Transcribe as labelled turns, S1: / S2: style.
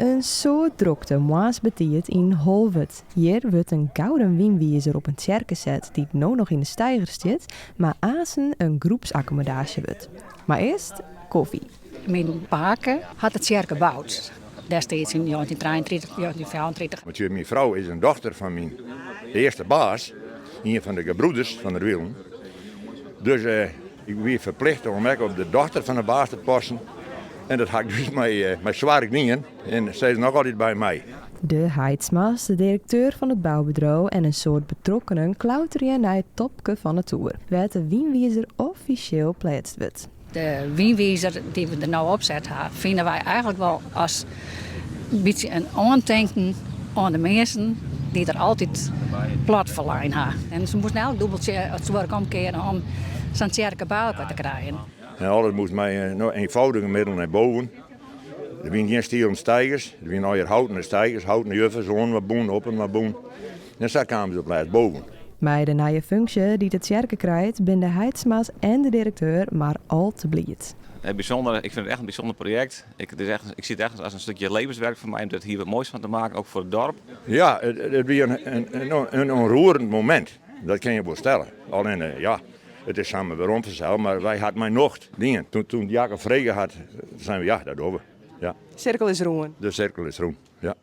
S1: In soad drokte moarns betiid yn Holwert. Hjir wurdt in gouden wynwizer op in tsjerke set dy't no noch yn de steiger stiet, mar aansen in groepsakkommodaasje wurdt. Mar earst kofje.
S2: Myn pake hat de tsjerke boud destiids yn 1933, 1934.
S3: Want myn frou is in dochter fan myn earste baas, ien fan de gebroeders Van der Wielen. Dus ik wie ferplichte om ek op de dochter fan de baas te passen. En dat ha ik dus mei soarch dien en sy is noch altyd by my.
S1: De Haitsma's, de direkteur fan it boubedriuw en in soad betrokkenen klauterje nei it topke fan 'e toer, wêr't de wynwizer offisjeel pleatst wurdt.
S2: De wynwizer dy't we der no op set ha, fine wy eigentlik wol as in bytsje in oantinken oan de minsken dy't der altyd plat foar lein ha. En se moasten elk dûbeltsje it wurk omkeare om sa'n tsjerke by elkoar te krijen.
S3: En alles moast mei eenvoudige middelen nei boven. Der wiene gjin stielen steigers, der wiene allegear houten steigers, houten juffers, oan wat bûn, op en wat bûn. En sa kamen se op lêst boven.
S1: Mei de nije funksje dy't de tsjerke krijt, binne de Haitsma's en de direkteur mar al te bliid.
S4: Bysûnder, ik fyn it echt in bysûnder projekt. Ik, it is echt, ik zie het echt as in stikje levenswerk foar my om dit hjir wat moais fan te meitsjen, ek foar it doarp.
S3: Ja, it wie in ûntroerend momint, dat kin je wol stelle. Allinnich, ja, it is samar werom fansels, mar wy ha it mei nocht dien. Toen Jacob frege hat, seinen we ja, dat dogge we. Ja.
S1: Sirkel is rûn.
S3: De sirkel is rûn, ja.